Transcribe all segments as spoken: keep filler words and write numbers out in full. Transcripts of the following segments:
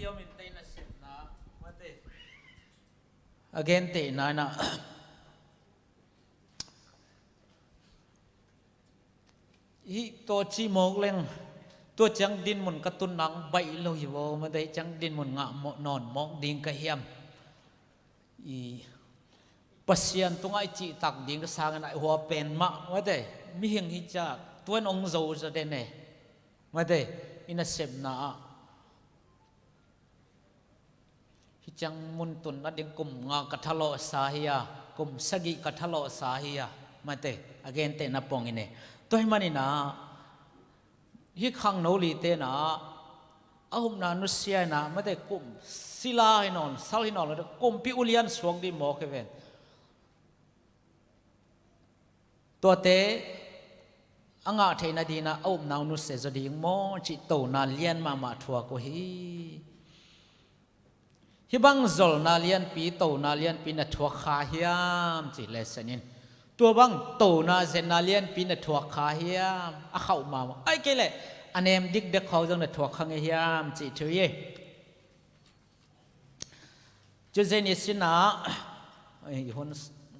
Hih om in tei nasepna, mate. A gentehna in ah, hih tua cih mawk leng, tua ciang dinmun ka tun nang baih lo hi vaw, mate, hih ciang dinmun ngah mawk, nawn mawk ding ka hiam? I Pasian tungah i cihtak ding ka sangin a hua pen mah, mate, mihing hi ciah tua in hong zo zaw den e, mate, i nasepna ah. Hih ciang mun tun nading kum nga ka thalawhsa hi a, kum sagih ka thalawhsa hi a, mate, a gentehna pongin e. Tua ahih manin ah, hih khangno lite in ah, a upna nusia in ah, mate, kum sila hi nawn, sal hi nawn lo, kumpi ulian suak ding mawk hi ven. Tuate a ngah theih nading in ah a upna uh nusia zaw ding maw cih tona lian mahmah thuak uh hi. Hih bang zolna lianpi, tona lianpi na thuak kha hiam cih lesson in, tua bang tona zetna lianpi na thuak kha hiam? A khauh mahmah, ahih kei leh a nem dikdek khawng zong na thuak kha ngei hiam cih thu hi. Tuesday ni sin ah, ei, hun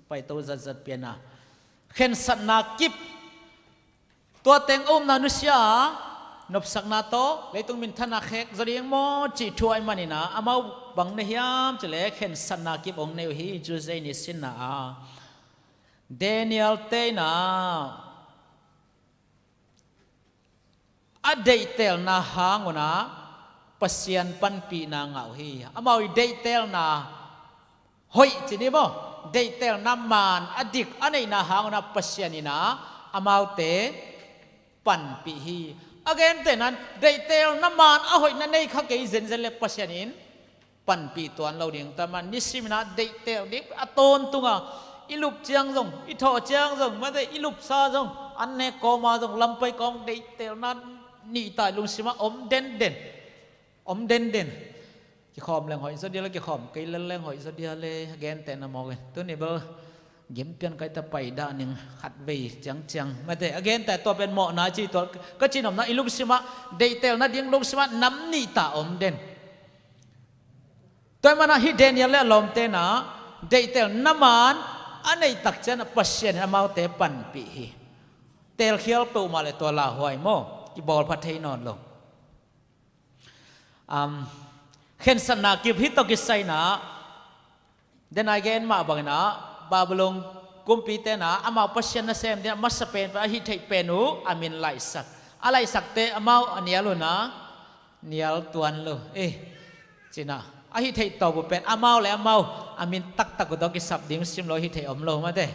paito zatzat pian a, khensatna kip, tua teng a upna nusia a, nopsakna tawh leitung minthanna khek zaw ding maw cih thu ahih manin ah, amau bang nei hiam cih leh khensatna kip hong nei uh hi. Tuesday ni sin ah, Daniel te in ah, a deihtelna hang un ah Pasian panpihna ngah uh hi. Amau i deihtelna hoih ci ni maw, deihtelna maan a dik a neihna hang un ah Pasian in ah amaute panpih hi. A gentehna in deihtelna maan a hoih na nei kha kei zenzen leh Pasian in panpih tuan lo ding. Tua ahih manin nisim in ah deihtel ding a tawntung a, i lup ciang zong, i thawh ciang zong, mate, i lupsa zong, an nek kawm a zong, lam pai kawm, deihtelna nihta i lungsim ah om denden. Om denden. Kikhawm leng hoih zaw dial, kikhawm kei lel leng hoih zaw dial e, a gentehna mawk in. Tuni bel gim pian kai ta, pai dah ning khatvei ciangciang, mate, a genteh. Tua pen mawhna ci, tua ka cihnopna, i lungsim ah deihtel nading lungsim ah nam nihta om den. Tua ahih manin ah hih Daniel leh a lawmte in ah deihtelna maan a neih tak ciangin ah Pasian in amaute panpih hi. Teelkhial peuhmah leh tua lauhuai maw, kibawlpha thei nawn lo. Am, khensatna kip hih tawh kisai in ah, den a i gen mah bangin ah, Babylon kumpite in ah amau pasian nasem ding a masa pen pen, a hih theih pen uh a min laihsak. A laihsakte amau a nial un ah, nial tuan lo. Eh, ci-in ah, a hih theih tawp uh pen amau leh amau a min taktak uh tawh kisap ding sim lo, hih theih om lo, mate.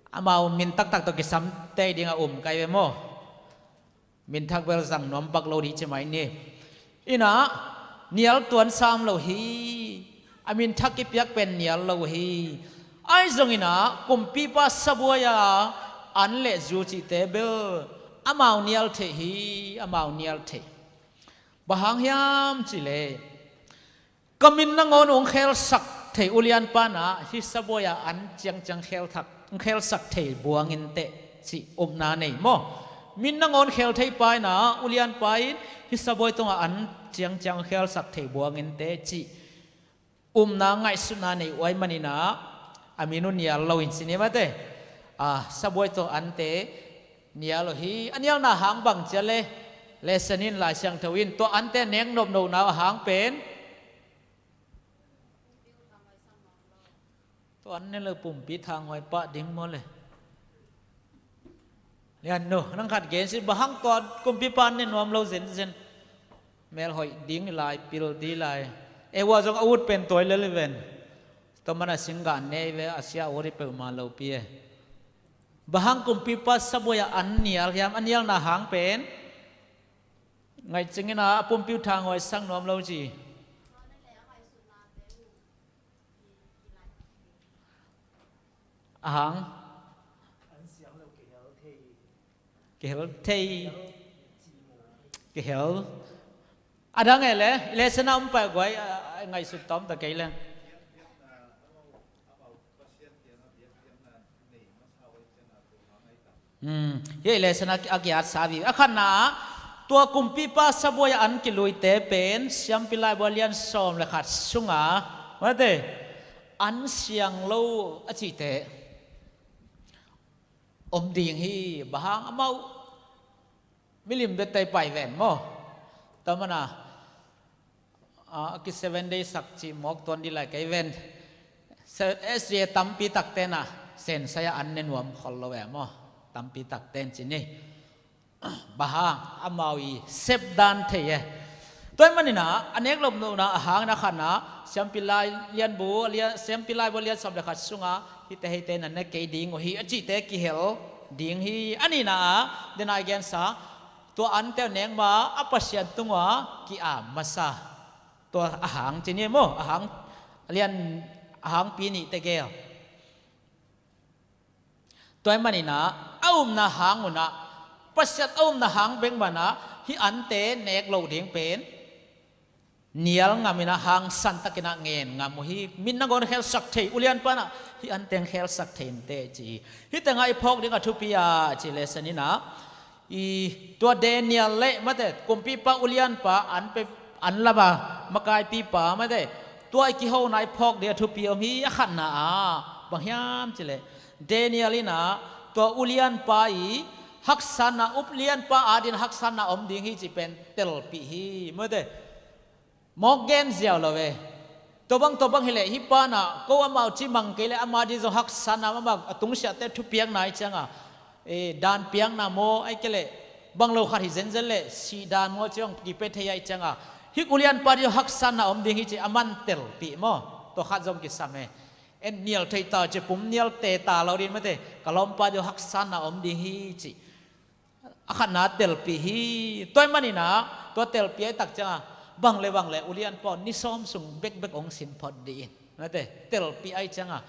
Amau min taktak tawh kisam tei ding a um kai ve maw. Min thak bel zang nuam bak lo ding ci mai ni. In ah, nial tuan sam lo hi. A min thak kipiak pen nial lo hi. Ahi zongin ah, kumpipa sabuai a an leh zu cihte bel amau nial theih hi, amau nial theih. Bang hang hiam cih leh, ka min nangawn hong khelsak thei ulianpa in ah hih sabuai a an ciangciang khelsak, hong khelsak thei buang inteh, cih upna nei maw. Min nangawn khel theipa in ah, ulianpa in hih sabuai tungah an ciangciang hong khelsak thei buang inteh, cih upna ngaihsutna nei uh ahih manin ah, a min uh nial lo in ci ni, mate. A, sabuai tawh ante nial uh hi. A nialna hang bang ci a leh, lesson in, Lai Siangtho in tua ante nek nopnopna uh a hang pen, tua an ne lo pumpi thanghuai pah ding maw leh. Lian no, nang khat gen sin, bang hang tua kumpipa an ne nuam lo zenzen. Mel hoih ding lai, pil ding lai. Ei, hua zong a ut pen tua hi lel hi ven. Tua manin a singgah ne hi ve, a sia ut hi peuhmah lo pi e. Bang hang kumpipa sabuai a an nial hiam, a nialna hang pen. Ngaih cingin ah a pumpi uh thanghuai sak nuam lo ci. A hang. Kihel thei. Kihel. A dang e leh, lesson a um pai guai, a, a ngaihsut tawm ta kei leng. Hmm, hih lesson a, a kiatsa vive. A khatna ah, Tua kumpipa sabuai-ah an kiluite pen siampi laibu a lian sawm le khat sunga, mate, an siang lo a cihte om ding hi. Bang hang? Amau milim bia tei pai ven maw. Tua mana a ki seven day sak cih mawk tuan dih lai kei ven. S J tampi takte na sensai-ah an ne nuam khol lo ve maw. Tampi takte ci ni. Bang hang? Amau i sep dan thei e. Tua ahih manin a nek lop nuhna a hangin a khatna, siampi lai lianbu a lian, siampi laibu a lian sawm le khat sunga hihte hihte na ne kei ding uh hi a cihte kihel ding hi. A nihna ah, dena i gensa, tua ante uh nek ma a Pasian tungah ki-am masa. Tua a hang ci ni maw, a hang, a lian, a hangpi nih tegel. Tua ahih manin a, a upna hang un a, Pasian a upna hang bek man a, hih ante nek loh ding pen nial ngam in a, hangsan takin a ngen ngam uh hi. Min nangawn khelsak thei, ulianpa in a hih ante hong khelsak thei inteh ci hi. Hih tengah i phawk ding a thupi a cih leh, sanin a, i, tua Daniel le, mate, kumpipa ulianpa an pe, an lama makaipipa, mate, tua i kihona i phawk ding a thupi om hi. A khatna ah bang hiam cih leh, Daniel in a tua ulianpa i haksatna, ulianpa adingin haksatna om ding hi cih pen telpih hi, mate. Mawk gen ziau lo ve. Tua bang, tua bang hi leh, hih pa in a ko amau cimang kei leh ama ding zong haksatna, amau a tungsiahte thupiakna ahih ciangin, e, dan piakna maw, ahih kei leh bang lo khat hi zenzen leh sih dan maw, ci bang kipia thei ahih ciangin, hih ulianpa ding zong haksatna om ding hi cih a man telpih maw. Tua khat zong kisam e. En nial thei ta ci, pum nial te ta lo ding, mate, ka lawmpa ding zong haksatna om ding hi cih a khatna telpih hi. Tua ahih manin a, tua telpih ahih tak ciangin, bang le bang le ulianpa ni sawm sung bekbek hong sin phot dih in, mate, telpih ahih ciangin,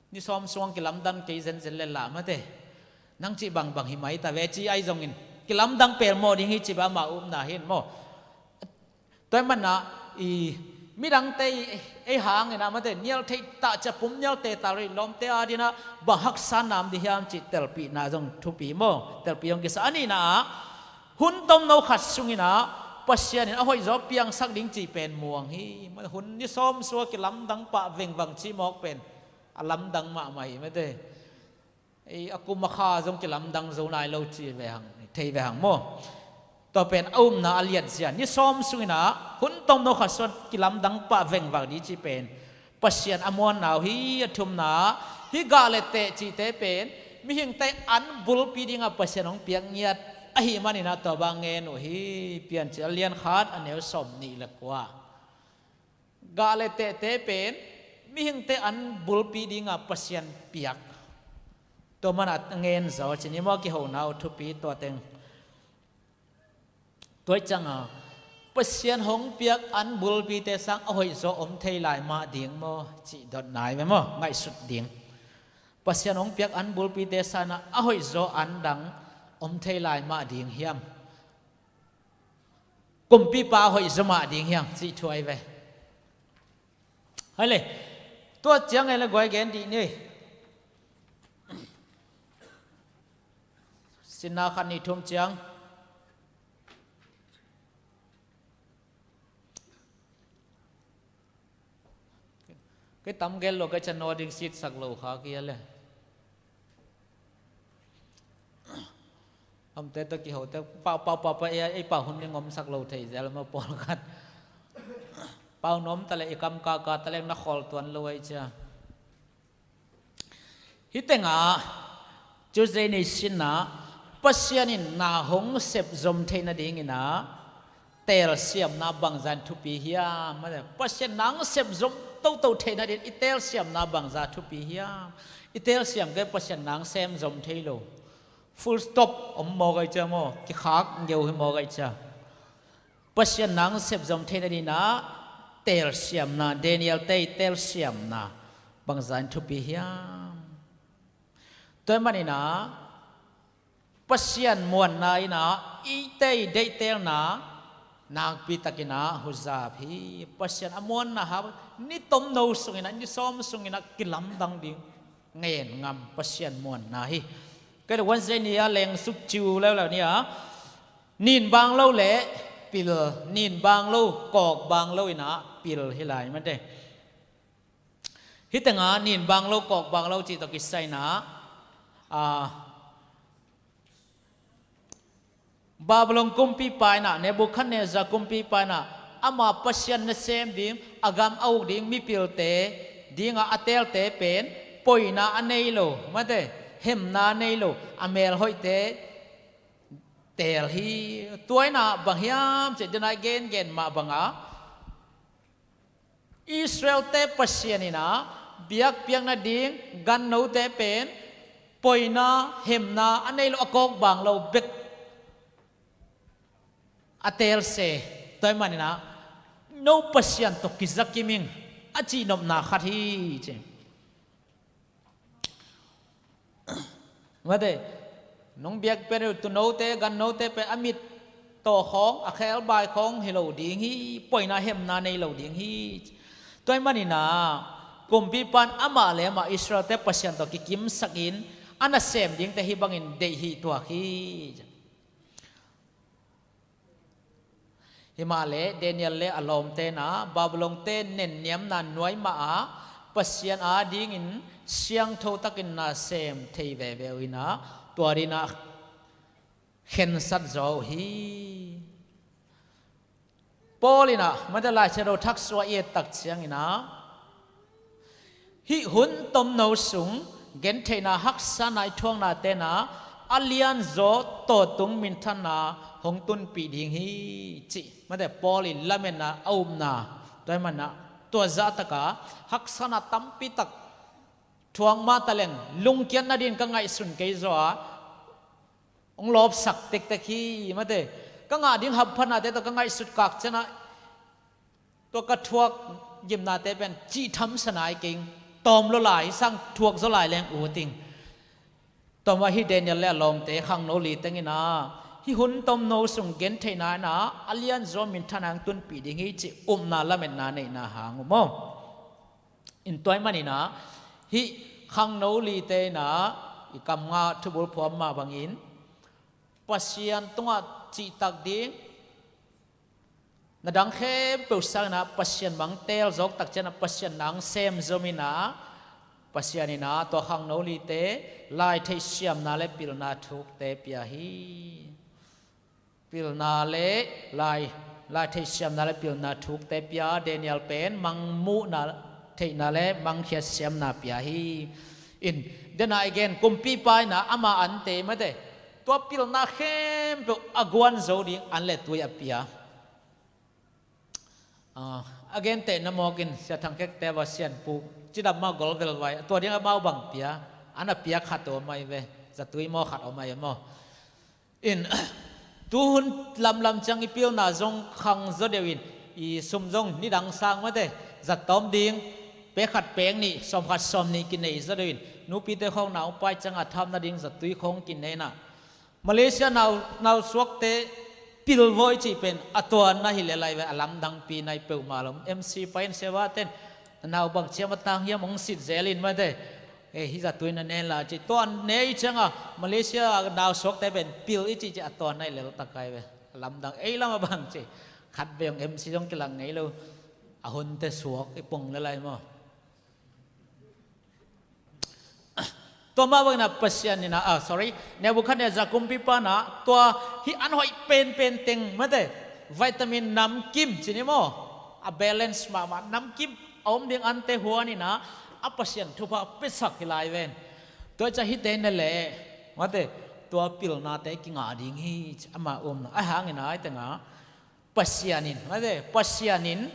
ni sawm sung hong kilamdang kei zenzen le lah, mate, nang cih bangbang hi mai ta ve ci ahih zongin, kilamdang pelmawh ding hi ci bang ama upna hi maw. Tua ahih manin a, i, midangte i, ei hangin a, mate, nial thei ta ci, pum nial te ta lo ding, lawmte adingin a bang haksatna om ding hiam cih telpihna zong thupi maw. Telpih zong kisa. A nihna ah, hun tomno khat sungin a Pasian in a hoihzaw piangsak ding cih pen muang hi. Mate, hun ni sawm sung a kilamdang pah vengvang cih mawk pen a lamdang mahmah hi, mate. Ei, a kum a kha zong kilamdang zo nai lo ci ve hang, thei ve hang maw. Tua pen a upna a liatzia. Ni sawm sungin a hun tomno khat sung a kilamdang pah vengvang ding cih pen Pasian a muanna uh hi. A thumna, hih gah le teh cihte pen mihingte an bulpi dingin Pasian hong piak ngiat ahih manin a, tua bang ngen uh hi. Piancil a lian khat, a neu sawm nih le kua. Gah le tehte pen mihingte an bulpi dingin Pasian piak. Tua manin a ngen zaw ci ni maw, kihona uh thupi tua teng. Tua ahih ciangin Pasian hong piak an bulpite sang a hoihzaw om thei lai mah ding maw, cih dot nai ve maw, ngaihsut ding. Pasian hong piak an bulpite sangin a hoihzaw an dang om thei lai mah ding hiam? Kumpipa hoih zaw mah ding hiam cih thu ahi ve. Hai le, tua ciang e le guai gen dih ni. Sinna khat nih thum ciang. Kei tam gel lo, kei can naw ding sitsak lo kha kia le. Amte tawh kiho te, pau, pau, pau, pau, ei, ei pau hun ding omsak lo thei zel ma pawlkhat. Pau nuam ta le, i kam kaka ta le na khawl tuan lo ei cia. Hih tengah Tuesday ni sinna, Pasian in na hong sep zom theih nadingin a, telsiamna bangzah in thupi hiam? Pasian na hong sep zom toto theih nadingin i telsiamna bangzah thupi hiam? I telsiam kei Pasian na hong sem zom thei lo. Full stop om mawk ahi cia maw, kikhak ngeu hi mawk ahi cia. Pasian na hong sep zom theih nadingin a, telsiamna, Daniel tei telsiamna bangzah in thupi hiam? Tua ahih manin a, Pasian muanna in a, eite i deihtelna nakpi takin a huzap hi. Pasian a muanna hau, ni tomno sungin a, ni sawm sungin a kilamdang ding ngen ngam Pasian muanna hi. Kei le Wednesday ni a lengsuk ciu leuleu ni a, Nin bang lo le pil, nin bang lo, kawk bang lo inah pil hi lai mate. Hih tengah nin bang lo, kawk bang lo cih tawh kisai inah, a, Babylon kumpipa inah, Nebuchadnezzar kumpipa inah ama Pasian nasem ding, a gam a uk ding mipilte dingah a teelte pen poina a nei lo mate, hemna a nei lo, a melhoihte teel hi. Tua inah bang hiam cih denai gengen mah bangah Israelte Pasian inah biakpiak nading gannote pen poina, hemna a nei lo, a kawk bang lo bek a teel se. Tua ahih maninah no Pasian tawh kizakim ing a cihnopna khat hi ci. Mate, nong biak pen uh tuunote, gannote pen a mit taw khawng, a khebai khawng hi lo ding hi, poina hemna nei lo ding hi. Tua ahih maninah kumpipan amah le amah Israelte Pasian tawh kikimsakin a nasem dingte hih bangin deih hi tuak hi. Himahleh Daniel le a lawmte inah Babylonte nenniamna nuai mah ah Pasian adingin siangtho takin nasem thei veve uh inah tua dinah khensat zaw uh hi. Paul inah mate Lai Siangtho thak sua i et tak cianginah hih hun tomno sung gentheihna, haksatna i thuaknate inah a lianzaw tawtung minthanna hong tunpih ding hi cih mate Paul i lametna a upna tua ahih maninah tua zahtaka haksatna tampitak thuak mah taleng lungkiat nadin ka ngaihsun kei zaw a hong lawpsak tektek hi mate. Ka ngah ding hamphatnate tawh ka ngaihsut kak cianah tua ka thuak gimnate pen cih thamsa nai keng, tawm lo lai sang thuak zaw lai leng ut ing. Tua mah hi Daniel le a lawmte khangno li tenginah hih hun tomno sung gentheihna inah a lianzaw minthanna hong tunpih ding hi cih upna lametna neihna hang uh maw. In tua ahih maninah hih khangno lite inah i kam ngah thubul phuam mah bangin Pasian tungah cihtak ding na dang khempeuh sanginah Pasian bang teel zawk tak cianah Pasian nang sem zom inah Pasian inah tua khangno lite lai theihsiamna le pilna thukte pia hi. Pilna le lai, lai theihsiamna le pilna thukte pia, Daniel pen mangmuhna theihna le mangkhiat siamna pia hi. In, denai gen kumpipa inah ama ante mate tua pilna khempeuh a guan zo ding an le tui a pia. Ah, a gente na mawkin Sia Thang Khekte va sianpuk cidam mah golvel vai tua ding amau bang pia, an a pia khat om ai ve, zatui maw khat om ai maw. In, tuhun lamlam ciang i pilna zong khang zaw deuh in, i sum zong nidang sang mate, zattawm ding pek khat pek nih, sawm khat sawm nih kinei zaw deuh in, nupite khawng naupai ciangah thap nading zatui khawng kinei inah Malaysia nau, nausuakte pilvawi cih pen a tuanna hi lel ai ve, a lamdangpi nai peuhmah lo. M C pa in sia vate in nau bang ciam a tang hiam hong sit zel in mate. Eh, hih zatui na nen la ci tuan nei cianga Malaysia nausuakte pen pil i cih ci a tuanna hi lel tak ai ve. A lamdang ei lam a bang ci khat ve hong M C zong kilak ngei lo. A hunte suak i pong lel ai maw. Tua mah bangin ah Pasian in ah, ah, sorry, Nebuchadnezzar kumpipa in ah tua hih an hoih penpen teng mate, vitamin namkim ci ni maw, a balance mahmah namkim a om ding ante huan in ah a Pasian thupha piasak hi lai ven. Tua ciang hihte na leh mate, tua pilnate kingah ding hi ci ama umna. Ahih hangin ah hih tengah Pasian in mate, Pasian in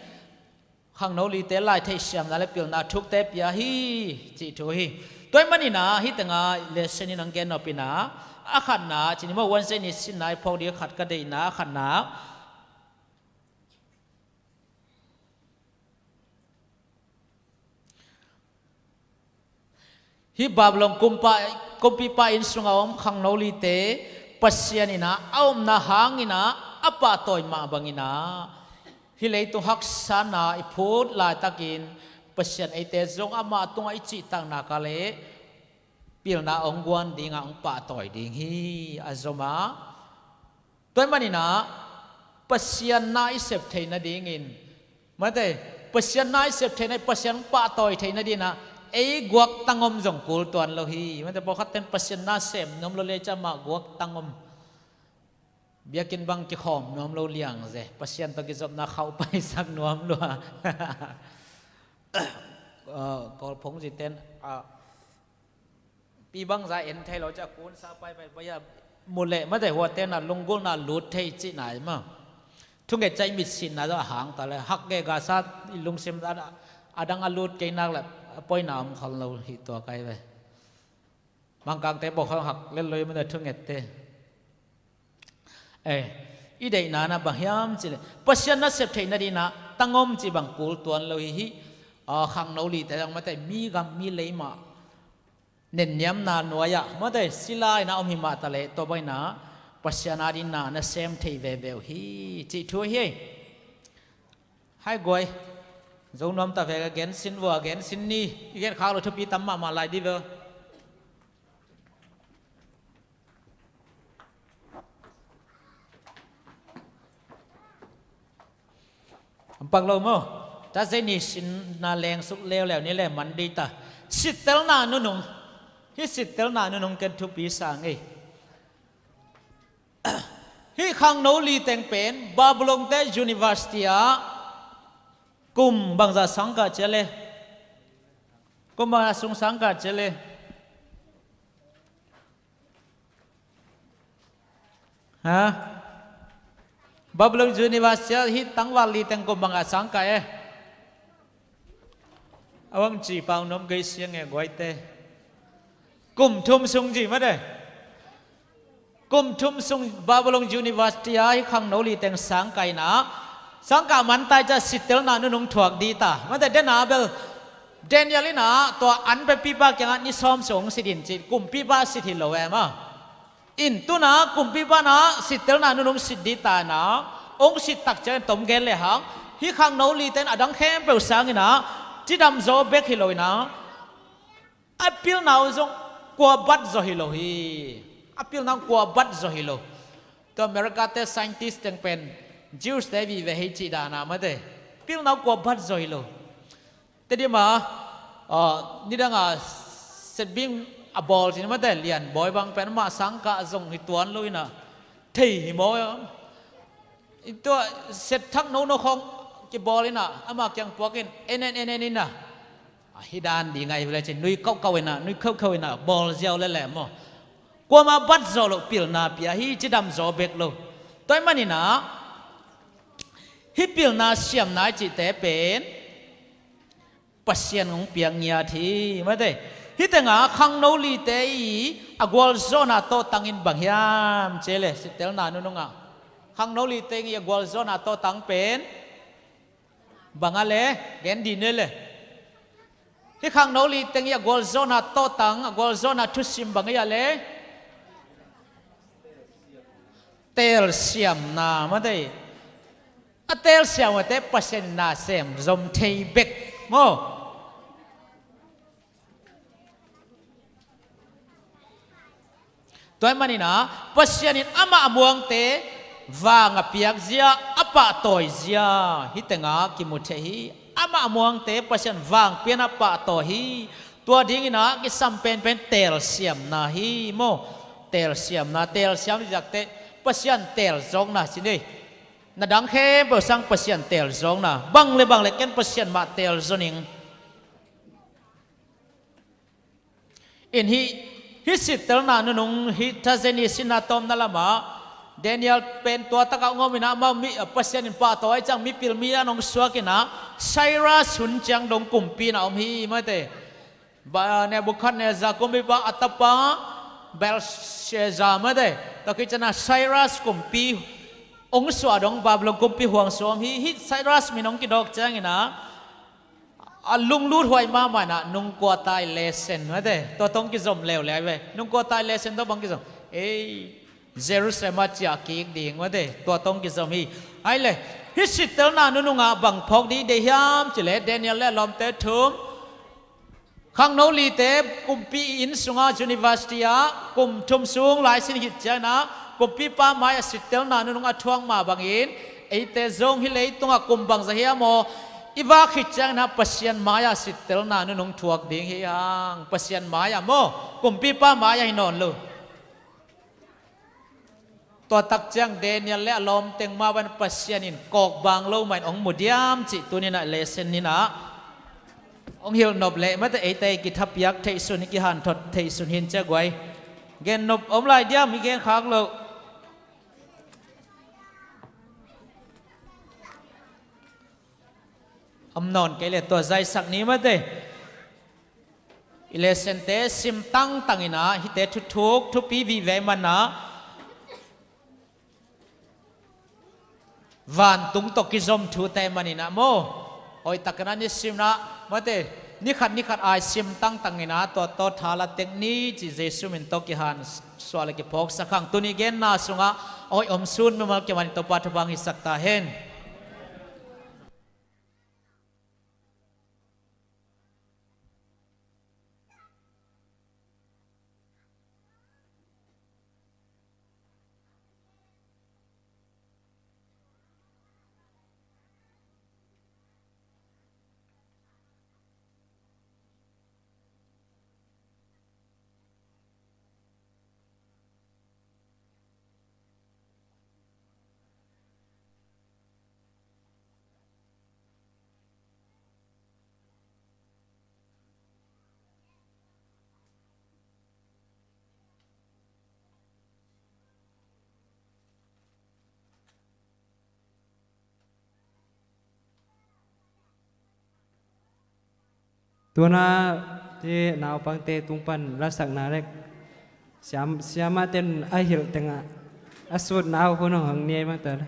khangno lite lai theihsiamna le pilna thukte pia hi cih thu hi. Tua ahih manin ah hih tengah lesson in hong gen nop in ah, a khatna ci ni maw, Wednesday ni sinna i phawk ding a khat ka deihna, a khatna hih Babylon kumpa, kumpipa inn sunga om khangno lite Pasian in ah a omna hangin ah a pahtawi mah bangin ah hih leitung haksatna i phut laitakin Pasian eite zong amah tungah i cihtakna ka leh pilna hong guan dingah hong pahtawi ding hi. A zom a Tua ahih manin ah Pasian na i sep theih nadingin, mate, Pasian na i sep theih na, Pasian pahtawi theih nadingin ah ei guak tangom zong kul tuan lo hi. Mate, pawlkhat ten Pasian na sem nuam lo leh ciang amah guak tangom, biakinn bang kikhawm nuam lo liang ze, Pasian tawh kizopna khauh paisak nuam lua. Kawl phungzi ten a pi bangza en thei lo ciang a kunsa paipai pai a mu leh, mate, huate na lunggulhna lut thei cihna hi mah. Thunget ciang i mitsitna zong a hang ta leh, hak gega sa i lungsim a, a dang a lut kei nak leh a poina om khol lo hi tua kai ve. Mangkangte bawh khawng hak lel lo hi, mate, thungette. Eh, i deihna na bang hiam cih leh Pasian na sep theih nadingin ah tangom cih bang kul tuan lo hi. Hih, ah, khangno lite zong, mate, mi gam mi lei mah nenniamna nuai-ah, mate, sila in ah om hi mah ta leh, tua bangin ah Pasian adingin ah na sem thei veve uh hi cih thu hi. Hai guai, zo nuam ta ve ka gen sin vua, gen sin ni, i gen khak lo thupi tam mahmah lai di ve. Ampak lo maw? Tua zei ni sinna lengsuk leuleu ni leh man di ta. Sittelna nunung. Hih sittelna nunung ken thupi sa ngei. Hih khangno li teng pen Babylon te university ah kum bangza sangkah cia le? Kum bangza sung sangkah cia le? Ha? Babylon university ah hih tangval li teng kum bangza sangkah e? A bang ci pau nuam kei siang e guaite. Kum thum sung ci mate. Kum thum sung Babylon university ah hih khangno li teng sangkah in ah, sangkah man ta ciang sittelna nunung thuak di ta. Mate, den a bel Daniel in ah tua an pepipa kiangah ni sawm sung sit in ci, kumpipa sit hi lo e maw. In tu-in ah kumpipa in ah sittelna nunung sit di ta in ah, hong sit tak ciangin tom gen le hang, hih khangno li ten a dang khempeuh sangin ah cidam zaw bek hi lo in ah, a pilna uh zong kua bat zaw hi lo hi. A pilna uh kua bat zaw hi lo. Tua America te scientist teng pen Jews te vive hi cih dan a mate. Pilna uh kua bat zaw hi lo. Tedim ah, ah, nidang a setbing a bawl cin mate, lian bawi bang pen amah sangkah zong hi tuan lo in ah, thei hi maw? Tua set thak nono khawng kibawl in ah, amah kiang puak in, en en en en in ah, a hi dan di ngai vele cin, nui kauhkauh in ah, nui kauhkauh in ah bawl ziau lele maw? Kuamah bat zaw loh, pilna pia hi, cidam zaw bek lo. Tua ahih manin ah hih pilna siamna i cihte pen Pasian hong piak ngiat hi mate. Hih tengah khangno lite i a gualzawhna tawhtang in bang hiam cih leh, sittelna nunung ah khangno lite i a gualzawhna tawhtang pen bang a le? Gen di ni le. Hih khangno lite i a gualzawhna tawhtang, a gualzawhna thusim bang hi a le? Telsiamna mate. A telsiam uh te Pasian in na sem zom thei bek maw? Tua ahih manin ah Pasian in amah a muangte vang a piak zia, a pahtawi zia hih tengah kimu thei hi. Amah a muangte Pasian vang pian a pahtawi hi. Tua dingin ah kisam penpen telsiamna hi maw? Telsiamna, telsiam i zak teh Pasian telzawkna ci ni. Na dang khempeuh sang Pasian telzawkna. Bang le bang le ken Pasian mah telzaw ning. In hih, hih sittelna nunung hih tha zeni sinna tawmna lamah Daniel pen tua takah hong om in ah, amah mi, Pasian in pahtawi ciang mipil mi an hong suak in ah, Cyrus hun ciang dong kumpi in ah om hi mate. Ba, Nebuchadnezzar kumpipa a tapa Belshazzar mate. Tua khit ciangin ah Cyrus kumpi hong suah dong, Babylon kumpi huang suah om hi. Hih Cyrus min hong kidawk ciangin ah, a lunglut huai mahmah in ah nungkuatai lesen mate. Tua tawh hong kizom leuleu ve. Nungkuatai lesen tawh bang kizom? Ei, Jerusalem ah ciah kik ding mate. Tua tawh hong kizom hi. Ai le, hih sittelna nunung ah bang phawk ding deih hiam cih leh Daniel le a lawmte thum, khangno lite kumpi inn sungah, university ah kum thum sung lai sin khit ciangin ah Kumpipa mai-ah sittelna nunung a thuak mah bangin, eite zong hih leitungah kum bangzah hiam aw i vak khit ciangin ah Pasian mai-ah sittelna nunung thuak ding hi hang. Pasian mai-ah maw, kumpipa mai-ah hi nawn lo. Tua tak ciang Daniel le a lawmteng mah bangin Pasian in kawkbang lo mah in hong mu diam cih tuni-in ah lesson ni-in ah hong hilh nop leh mate, eite i kithapiak theih sun, i kihanthot theih sun hi in cia guai. Gen nop om lai diam, i gen khak loh. Om nawn kei leh tua zaisak ni mate. I lessonte sim tangtang in ah hihte thuthuk thupi vive man ah vantung tawh kizom thute man in ah maw, hoihtakin ah nisim in ah mate, nikhat nikhat ai sim tangtang in ah tua tawh tha la tek ni cih Jesu min tawh kihansuah le kiphawksak hang. Tuni genna sungah a hoih omsun mimal kiman in Topa thupha hong hisak ta hen. Tuna te naupangte tung pan lasakna lek siam, siamahten a hilh tengah a sutna uh hun hong hang niai mata le.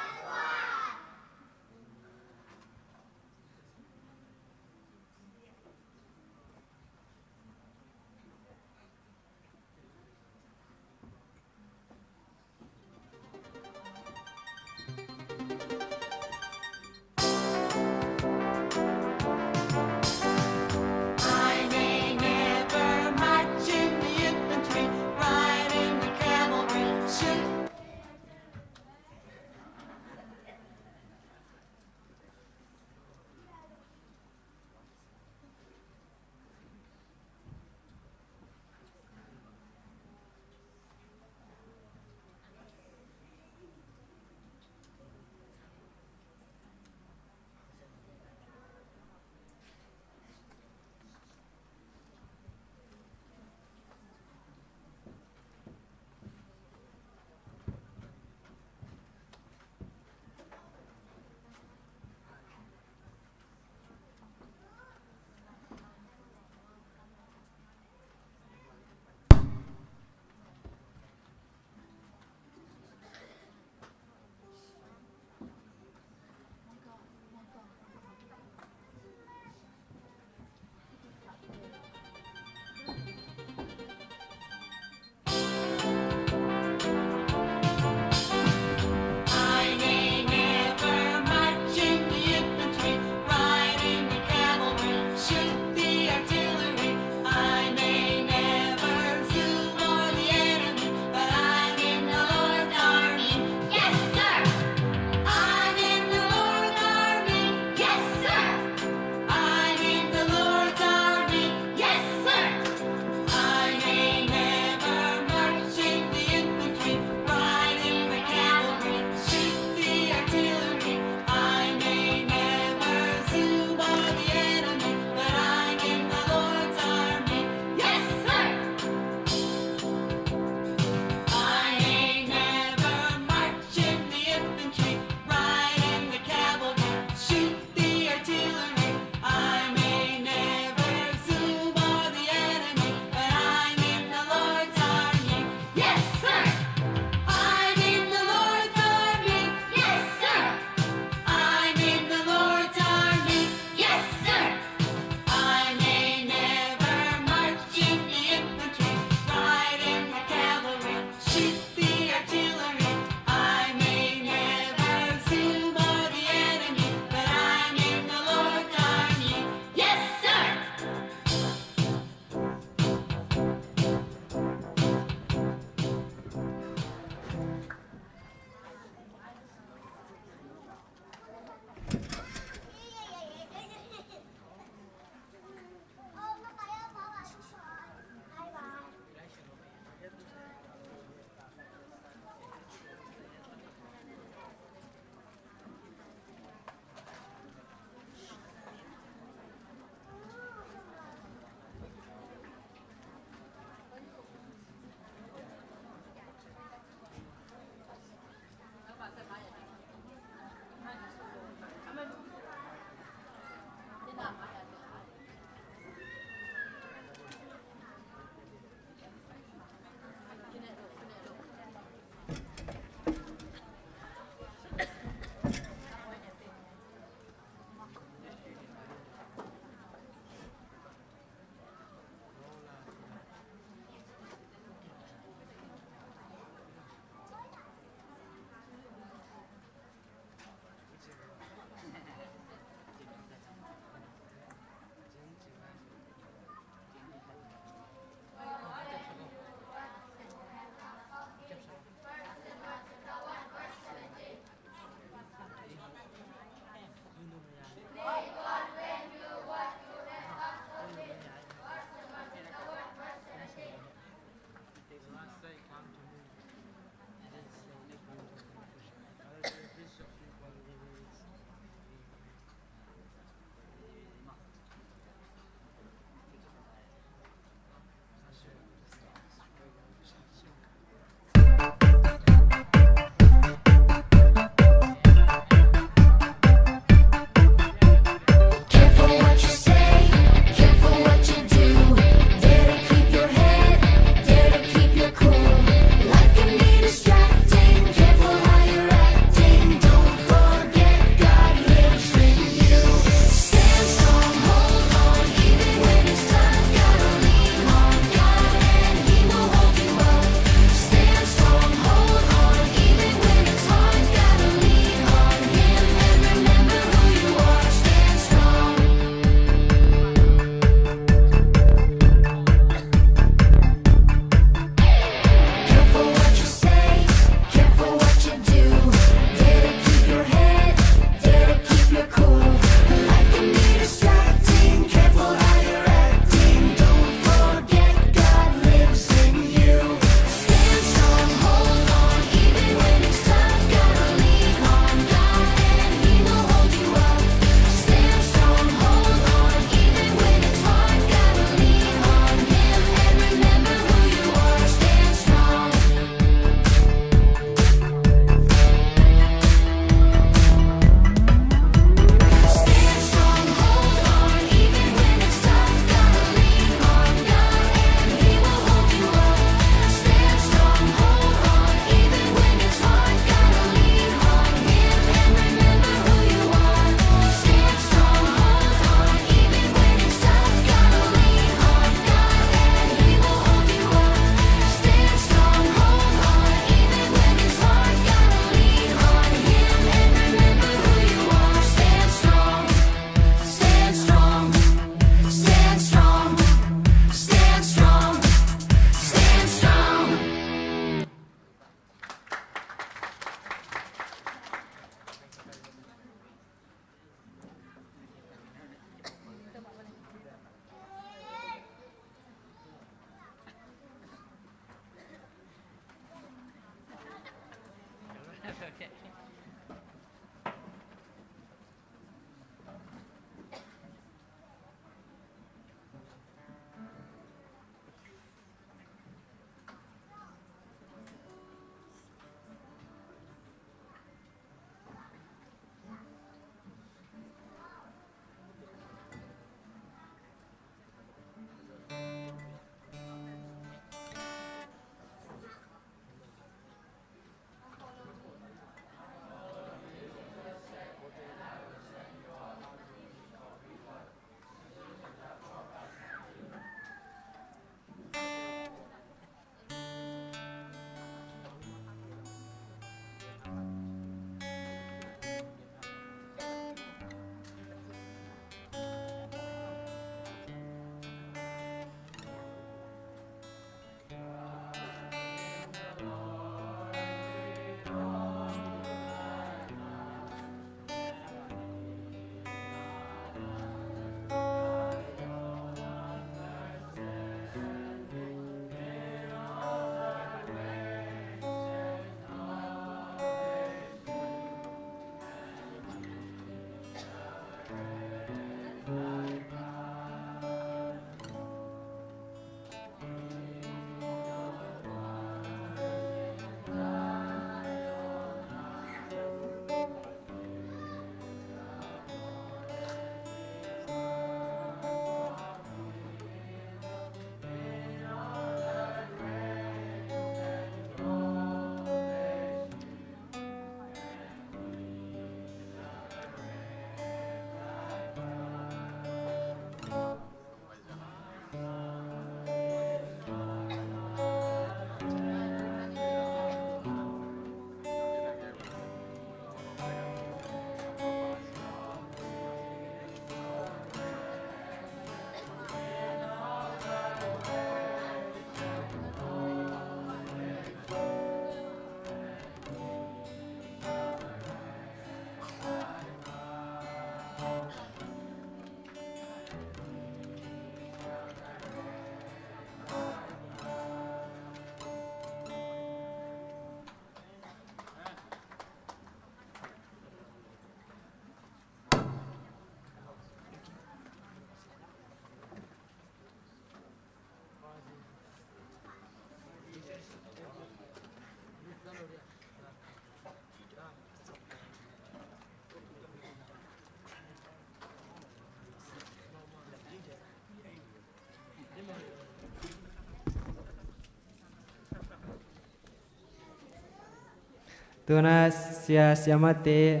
Tuna sia siamate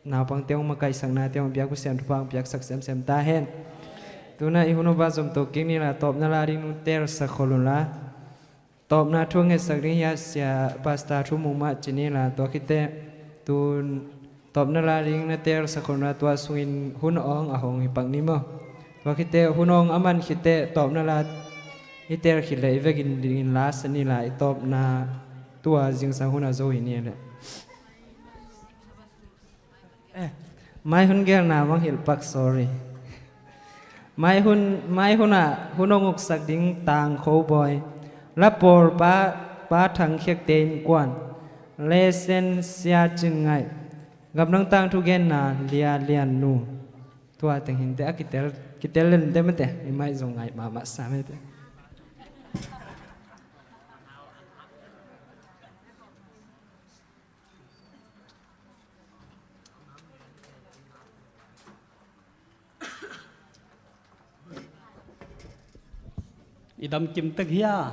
naupangte hong makaihsaknate hong biak uh siam thupha hong piaksak semsem ta hen. Tuna i hun uh ba zom to kik ni la, tawpna la ding nu telsak khol un la. Tawpna thu ngetsak ding hi a, sia pastor thu mumah ci ni la, tua khite tun tawpna la ding na telsak khol un la, tua sungin hun awng a hong hi pak ni maw. Tua khite hun awng a man khite tawpna la i tel khit le i vekin dingin la sa ni la, i tawpna tua zingsang hun a zo hi ni le. Eh, mai hun gelna mang hilh pak, sorry. Mai hun, mai hun ah hun hong uksak ding Tang Kho Bawi, la pawl pa, pa Thang Khiakte innkuan, lesen Sia Cin Ngaih, gamdang tangthu genna Lia Lian Nu. Tua teng hinte a kitel, kitel lente mate, i mai zong ngaih mahmah sa mate. I dam kim tek hia.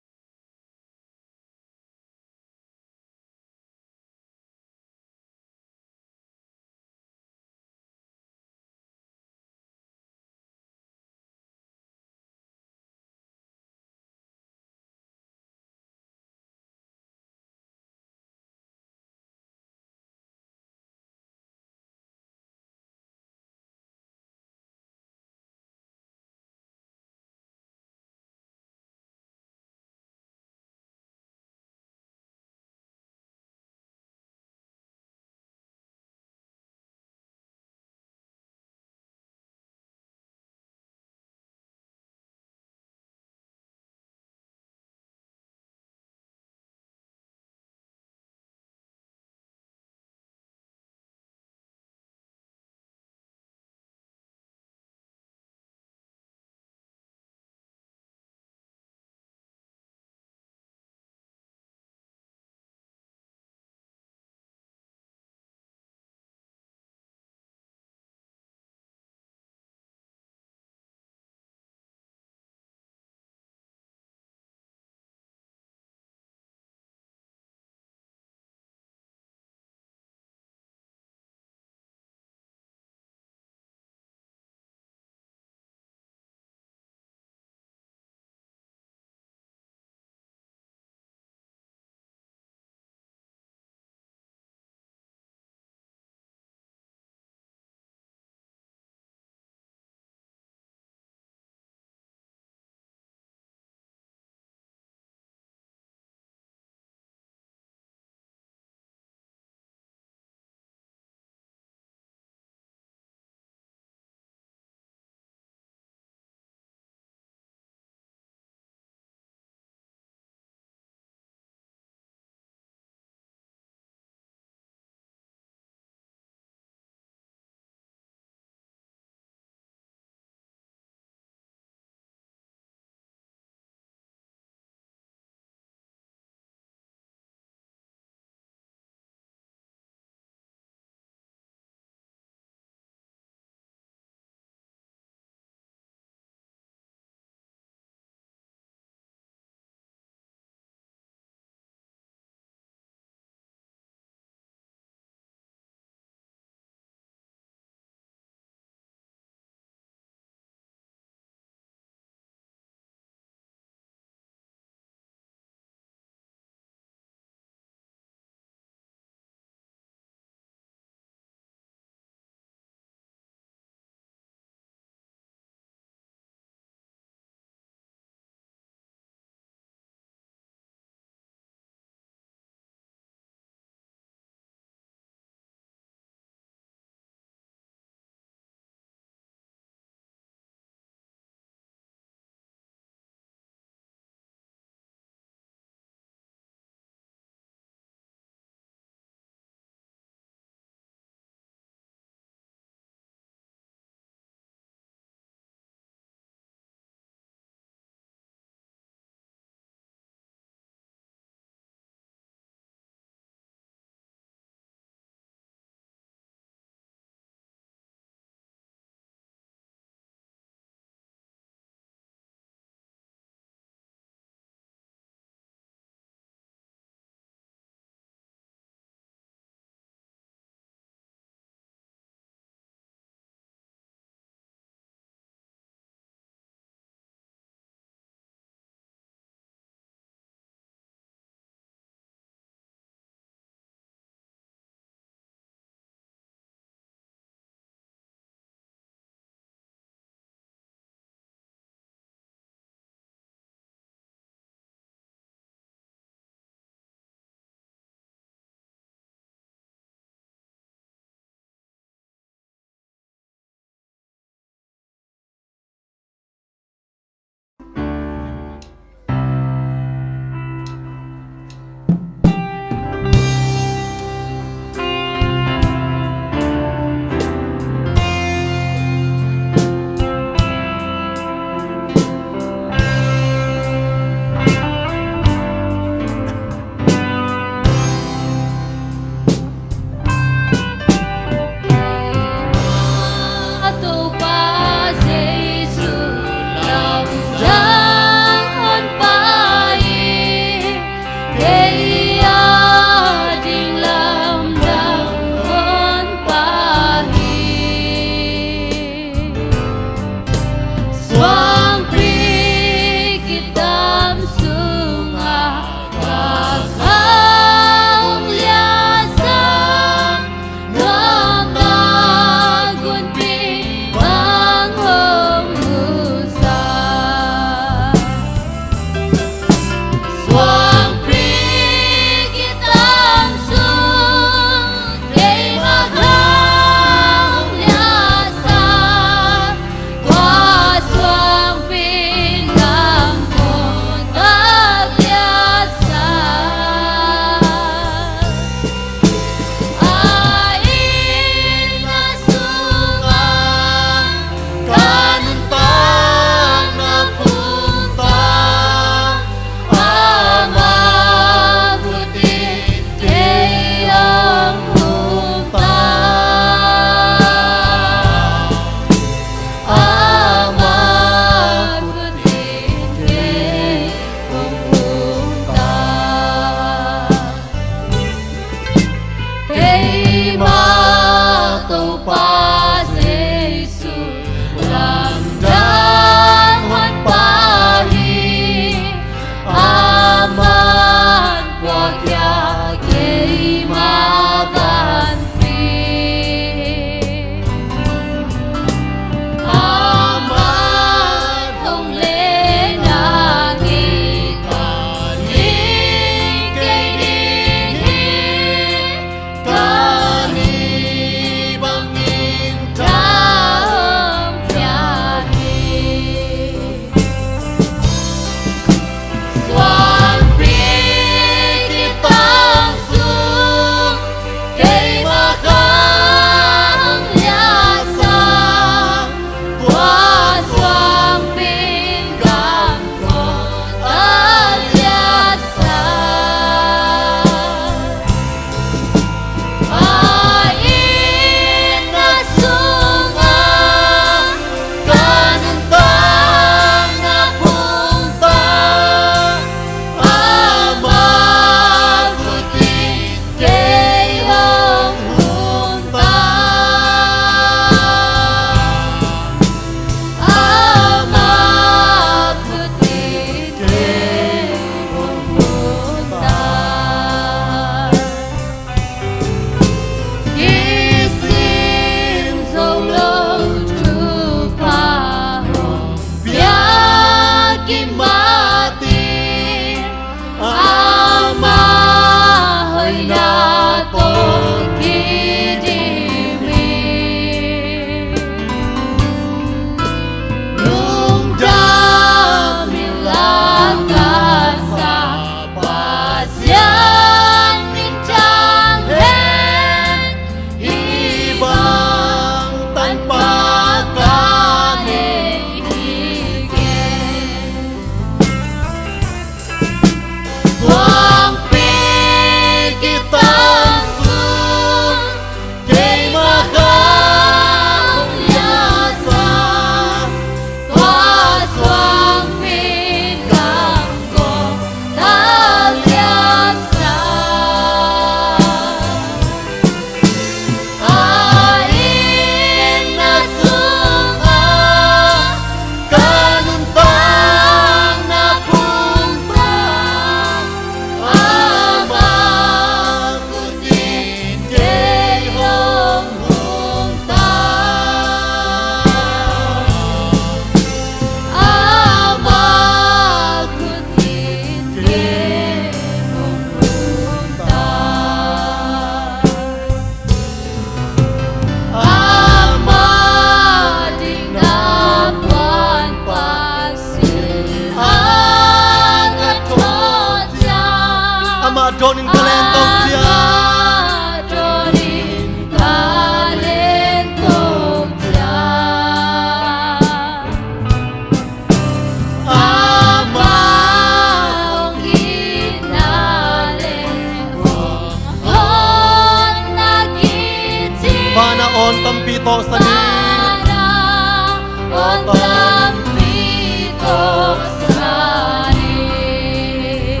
Kong tampi tawh sa ni.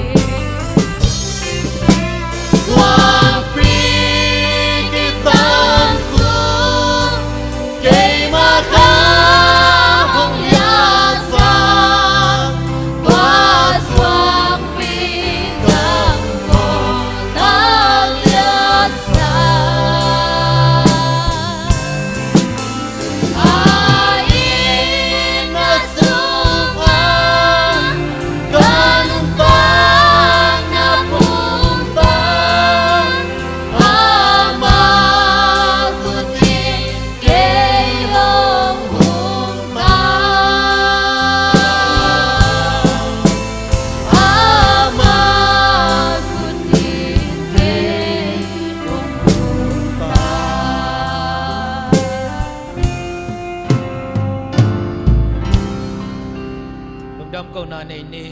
Tuangpi kitan sung keima ka hong liatsak. Tua tuangpi tang kong ka liatsak. A inn a sungah ka nuntakna pumpak, ama khut in kei hong humsak. Ama khut in kei hong humsak. Lungdam kohna nei ni.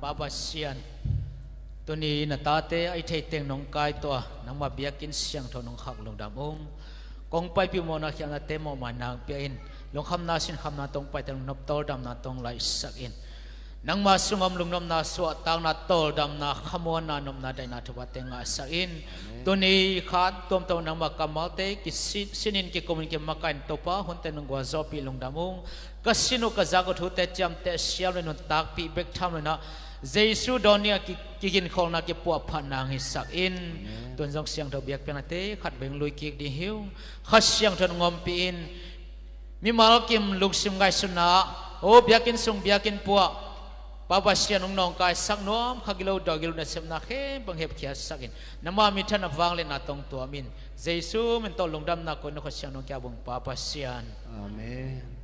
Pa Pasian, tuni na tate a i theih teng nong kaituah, nangmah biakinn siangtho nong khak lungdam ung. Kong paipih mawhna khialhnate mawhmaina hong pia in. Lungkhamna sinkhamna tawh hong paite lungnop tawldamna tawh hong laihsak in. Nangmah sungah om lungnopna suahtakna tawldamna khamuanna nopna daihna thuphate ngahsak in. Amen. Tuni khat tuamtuam nangmah kammalte kisin, sinin kikumin kimakaih in Topa hunte nong gualzawhpih lungdam ung. Ka sin uh ka zak uh thute ciamteh siam le nuntakpih bek tham lo in ah, Jesu dawn dingah ki, kiginkholhna kipuahphatna hong hisak in. Amen. Tun zong siangtho biakpiaknate khat vei hong lui kik ding hi ung. Kha Siangtho in hong ompih in. Mimal kim lungsim ngaihsutna, o biakinn sung biakinn puah, Pa Pasian hong nawngkaisak nuam kha gilo dawi gilo nasepna khempeuh hong hepkhiatsak in. Nangmah minthanna vangliatna tawh hong tuam in. Jesu min tawh lungdamna koihna Kha Siangtho hong kiap ung Pa Pasian. Amen.